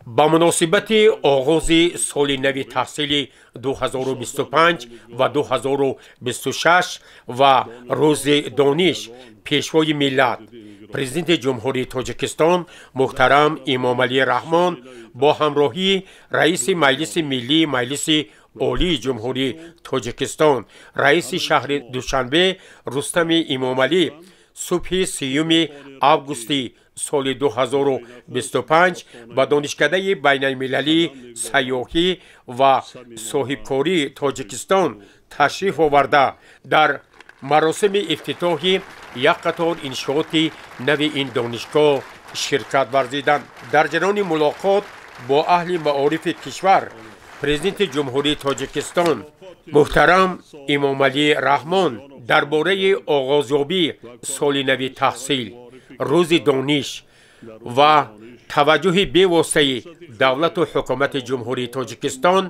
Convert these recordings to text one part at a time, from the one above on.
Ба муносибати оғози соли нави таҳсили 2025 ва 2026 ва Рӯзи дониш Пешвои миллат, Президенти Ҷумҳурии Тоҷикистон муҳтарам Эмомалӣ Раҳмон бо ҳамроҳии Раиси Маҷлиси Миллии Маҷлиси Олии Ҷумҳурии Тоҷикистон, Раиси шаҳри Душанбе Рустами Эмомалӣ субҳи 3 августи соли 2025 ба Донишкадаи байналмилалии сайёҳӣ ва соҳибкории Тоҷикистон ташриф оварда, дар маросими ифтитоҳи як қатор иншооти нави ин донишгоҳ ширкат варзиданд. Дар ҷараёни мулоқот бо аҳли маорифи кишвар Президенти Ҷумҳурии Тоҷикистон муҳтарам Эмомалӣ Раҳмон дар бораи оғозёбии соли нави таҳсил, Рӯзи дониш ва таваҷҷӯҳи бевоситаи давлату ҳукумати Ҷумҳурии Тоҷикистон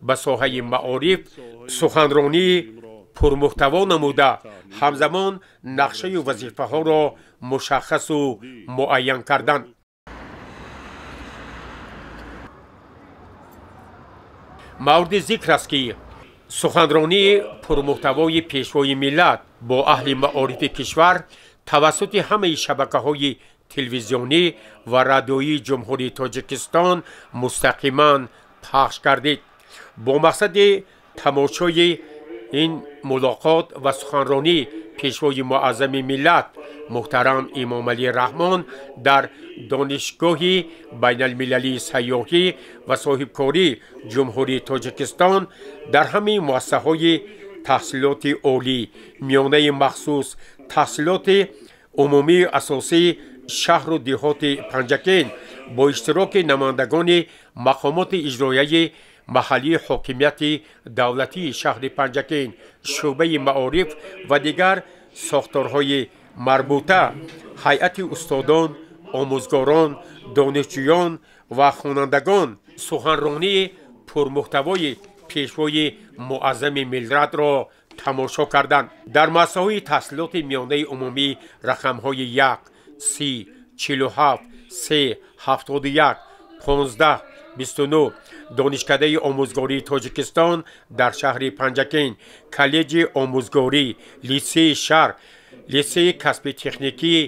ба соҳаи маориф суханронии пурмуҳтаво намуда, ҳамзамон нақшаю вазифаҳоро мушаххасу муайян карданд. Мавриди зикр аст, ки суханронии пурмуҳтавои Пешвои миллат бо аҳли маорифи кишвар тавассути ҳамаи шабакаҳои телевизионӣ ва радиоии Ҷумҳурии Тоҷикистон мустақиман пахш гардид. Бо мақсади тамошои ин мулоқот ва суханронии Пешвои муаззами миллат муҳтарам Эмомалӣ Раҳмон дар Донишгоҳи байналмилалии сайёҳӣ ва соҳибкории Ҷумҳурии Тоҷикистон, дар ҳамаи муассисаҳои таҳсилоти олӣ, миёнаи махсус, таҳсилоти умумии асосии шаҳру деҳоти Панҷакент бо иштироки намояндагони мақомоти иҷроияи маҳаллии ҳокимияти давлатии шаҳри Панҷакент, шӯъбаи маориф ва дигар сохторҳои марбута, ҳайати устодон, омӯзгорон, донишҷӯён ва хонандагон суханронии пурмуҳтавои Пешвои муаззами миллатро тамошо карданд. Дар муассисаҳои таҳсилоти миёнаи умумӣ рақамҳои 1, 30, 47, 3, 71, 15, 29, Донишкадаи омӯзгории Тоҷикистон дар шаҳри Панҷакент, Коллеҷи омӯзгорӣ, литсеи шаҳр, литсеи касби техникии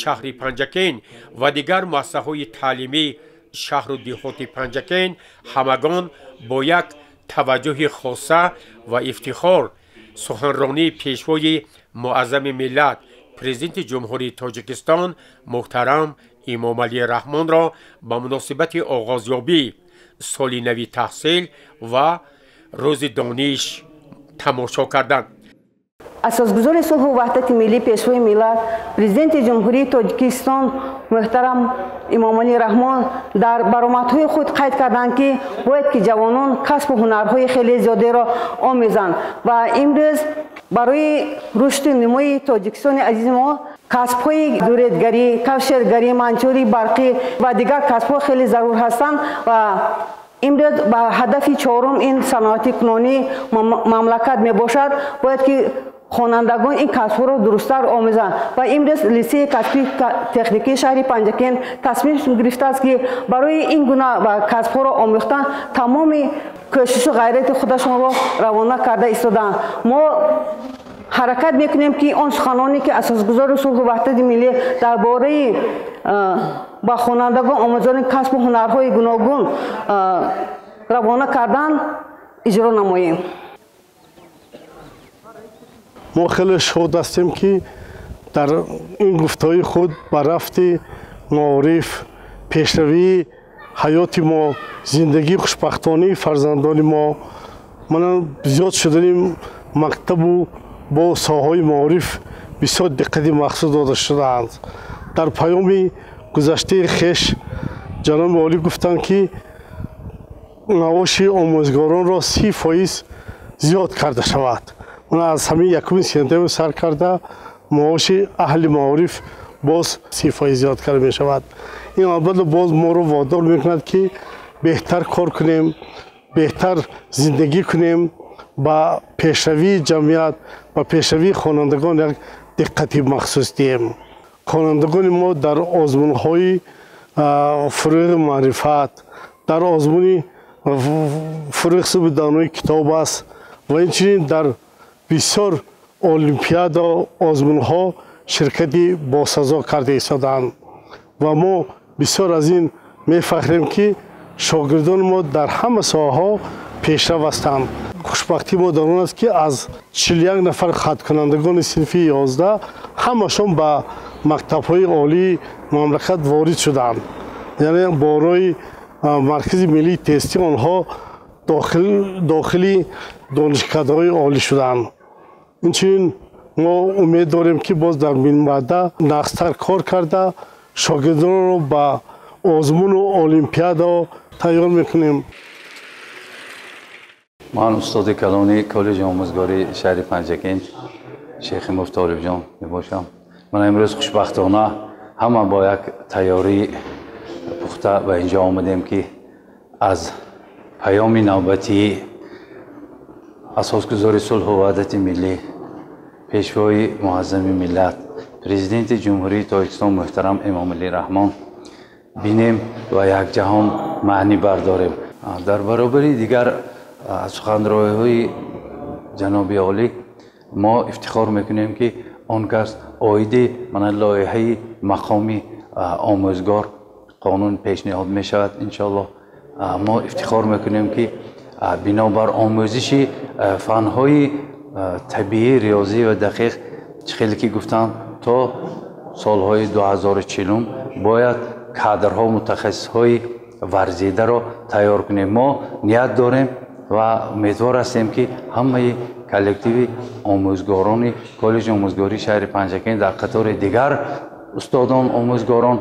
шаҳри Панҷакент ва дигар муассисаҳои таълимии шаҳру деҳоти Панҷакент ҳамагон бо як таваҷҷӯҳи хоса ва ифтихор суханронии Пешвои муаззами миллат, Президенти Ҷумҳурии Тоҷикистон муҳтарам Эмомалӣ Раҳмонро ба муносибати оғозёбии соли нави таҳсил ва Рӯзи дониш тамошо карданд. Асосгузори сулҳу ваҳдати миллӣ, Пешвои миллат, Президенти Ҷумҳурии Тоҷикистон муҳтарам Эмомалӣ Раҳмон дар баромадҳои худ қайд карданд, ки бояд ки ҷавонон касбу ҳунарҳои хеле зиёдеро омезанд ва имрӯз барои рушду нумӯи Тоҷикистони азизи мо касбҳои дуредгарӣ, кавшергарӣ, манчури барқӣ ва дигар касбҳо хеле зарур ҳастанд ва имрӯз ба ҳадафи чорум ин саноати кунонии мамлакат мебошад. Бояд ки хонандагон ин касбҳоро дурусттар омӯзанд ва имрӯз литсеи касбии техникии шаҳри Панҷакент тасмим гирифтааст, ки барои ин гуна касбҳоро омӯхтан тамоми кӯшишу ғайрати худашонро равона карда истодаанд. Мо ҳаракат мекунем, ки он суханоне ки асосгузори сулҳу ваҳдати миллӣ дар бораи ба хонандагон омӯзони касбу ҳунарҳои гуногун равона кардан иҷро намоем. Мо хеле шод ҳастем, ки дар ин гуфтаҳои худ ба рафти маориф, пешравии ҳаёти мо, зиндагии хушбахтонии фарзандони мо, мана зиёд шудани мактабу бо соҳаҳои маориф бисёр диққати махсус дода шудаанд. Дар паёми гузаштаи хеш ҷаноби олӣ гуфтанд, ки маоши омӯзгоронро 30% зиёд карда шавад. Аз ҳамин 1 сентябр сар карда маоши аҳли маориф боз 30% зиёд карда мешавад. Ин албатта боз моро водор мекунад, ки беҳтар кор кунем, беҳтар зиндагӣ кунем, ба пешравии ҷамъият, ба пешравии хонандагон як диққати махсус диҳем. Хонандагони мо дар озмунҳои фурӯғи маърифат, дар озмуни фурӯғи субҳи донои китоб аст ва инчунин дар бисёр олимпиада озмунҳо ширкати босазо карда истодаанд ва мо бисёр аз ин мефахрем, ки шогирдони мо дар ҳама соҳаҳо пешрав ҳастанд. Хушбахтии мо дар он аст, ки аз 41 нафар хаткунандагони синфи 11 ҳамашон ба мактабҳои олии мамлакат ворид шуданд. Яъне бо роҳи маркази миллии тестӣ онҳо дохили донишкадаҳои олӣ шуданд. Инчунин мо умед дорем, ки боз дар минбаъда нағзтар кор карда, шогирдонро ба озмуну олимпиада тайёр мекунем. Ман устоди калони коллеҷи омӯзгории шаҳри Панҷакент Шейхимов Толибҷон мебошам. Ман имрӯз хушбахтона ҳама бо як тайёрии пухта ба инҷо омадем, ки аз паёми навбатии асосгузори сулҳу ваҳдати миллӣ, пешвои муаззами миллат, президенти Ҷумҳурии Тоҷикистон муҳтарам Эмомалӣ Раҳмон бинем ва якҷаҳон маънӣ бардорем. Дар баробари дигар суханроиҳои ҷаноби олӣ мо ифтихор мекунем, ки он кас оиди мана лоиҳаи мақоми омӯзгор қонун пешниҳод мешавад, иншоаллоҳ. Мо ифтихор мекунем, ки бинобар омӯзиши фанҳои табиӣ, риёзӣ ва дақиқ, чӣ хеле ки гуфтанд, то солҳои 2040 бояд кадрҳо, мутахассисҳои варзидаро тайёр кунем. Мо ният дорем ва умедвор ҳастем, ки ҳамаи коллективи омӯзгорони коллеҷи омӯзгории шаҳри Панҷакент дар қатори дигар устодон, омӯзгорон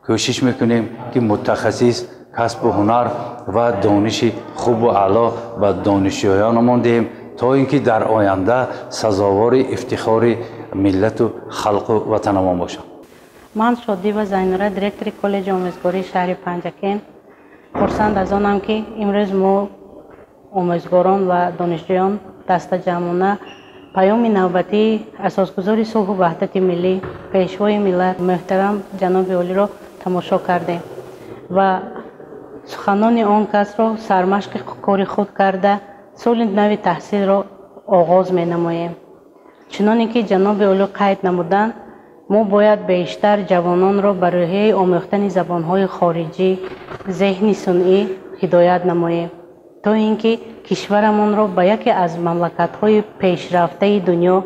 кӯшиш мекунем, ки мутахассис, касбу ҳунар ва дониши хубу аъло ба донишҷӯёнамон диҳем, то ин ки дар оянда сазовори ифтихори миллату халқу ватанамон бошанд. Ман Шодиева Зайнура, директори коллеҷи омӯзгории шаҳри Панҷакент, хурсанд аз онам, ки имрӯз мо омӯзгорон ва донишҷӯён дастаҷамъона паёми навбатии асосгузори сулҳу ваҳдати миллӣ, пешвои миллат муҳтарам ҷаноби олиро тамошо кардем ва суханони он касро сармашқи кори худ карда, соли нави таҳсилро оғоз менамоем. Чуноне ки ҷаноби олӣ қайд намуданд, мо бояд бештар ҷавононро ба рӯҳияи омӯхтани забонҳои хориҷӣ, зеҳни сунъӣ ҳидоят намоем, то ин ки кишварамонро ба яке аз мамлакатҳои пешрафтаи дунё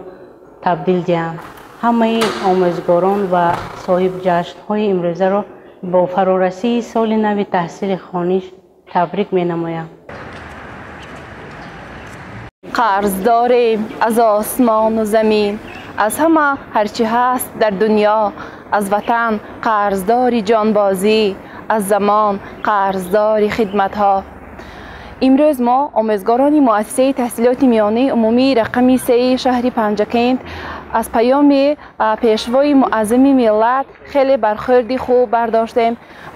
табдил диҳанд. Ҳамаи омӯзгорон ва соҳибҷашнҳои имрӯзаро бо фарорасии соли нави таҳсили хониш табрик менамоям. Қарз дорем аз осмону замин, аз ҳама ҳарчи ҳаст дар дунё, аз ватан қарздори ҷонбозӣ, аз замон қарздори хидматҳо. Имрӯз мо омӯзгорони муассисаи таҳсилоти миёнаи умумии рақами 3 шаҳри Панҷакент аз паёми пешвои муаззами миллат хеле бархӯрди хуб бардоштем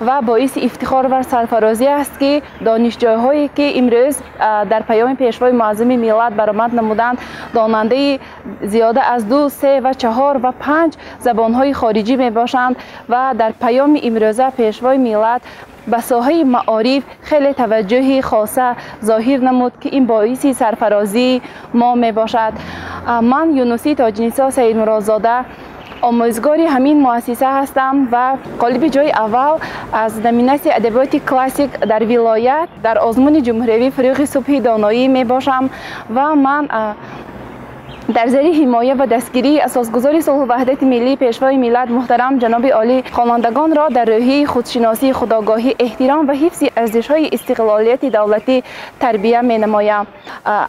ва боиси ифтихор ва сарфарозӣ аст, ки донишҷӯҳое, ки имрӯз дар паёми пешвои муаззами миллат баромад намуданд, донандаи зиёда аз 2, 3 ва 4 ва 5 забонҳои хориҷӣ мебошанд ва дар паёми имрӯза пешвои миллат ба соҳаи маориф хеле таваҷҷӯҳи хоса зоҳир намуд, ки ин боиси сарфарозии мо мебошад. Ман Юнусӣ Тоҷинисо Саидмуродзода, омӯзгори ҳамин муассиса ҳастам ва ғолиби ҷои аввал аз номинатсияи адабиёти классик дар вилоят дар озмуни ҷумҳуриявӣ «Фурӯғи субҳи доноӣ» мебошам ва ман дар зери ҳимоя ва дастгирии асосгузори сулҳу ваҳдати миллӣ, пешвои миллат муҳтарам ҷаноби олӣ хонандагонро дар рӯҳияи худшиносӣ, худогоҳӣ, эҳтиром ва ҳифзи арзишҳои истиқлолияти давлатӣ тарбия менамоям.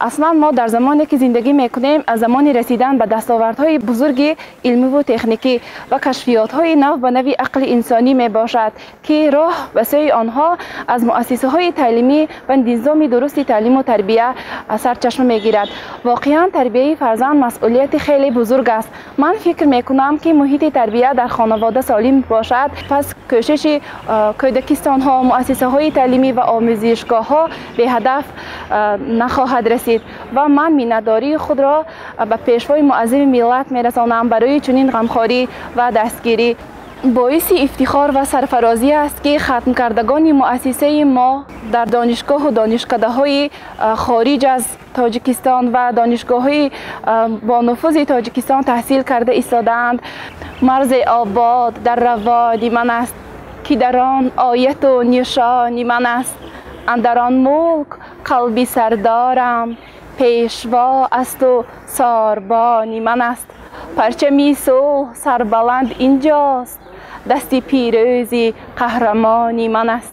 Аслан мо дар замоне ки зиндагӣ мекунем, аз замони расидан ба дастовардҳои бузурги илмиву техникӣ ва кашфиётҳои нав ба нави ақли инсонӣ мебошад, ки роҳ ба сӯи онҳо аз муассисаҳои таълимӣ ва низоми дурусти таълиму тарбия сарчашма мегирад. Воқеан тарбияи фарзанд масъулияти хеле бузург аст. Ман фикр мекунам, ки муҳити тарбия дар хонавода солим бошад, пас кӯшиши кӯдакистонҳо, муассисаҳои таълимӣ ва омӯзишгоҳҳо беҳадаф нахоҳад расид ва ман миннатдории худро ба Пешвои Муаззами миллат мерасонам барои чунин ғамхорӣ ва дастгирӣ. Боиси ифтихор ва сарфарозӣ аст, ки хатмкардагони муассисаи мо дар донишгоҳу донишкадаҳои хориҷ аз Тоҷикистон ва донишгоҳҳои бонуфузи Тоҷикистон таҳсил карда истодаанд. Марзе обод дар равони ман аст, ки дар он ояту нишони ман аст. Андар он мулк қалби сардорам пешво асту сорбони ман аст. Парчами сулҳ сарбаланд инҷост, дасти пирӯзи қаҳрамони ман аст.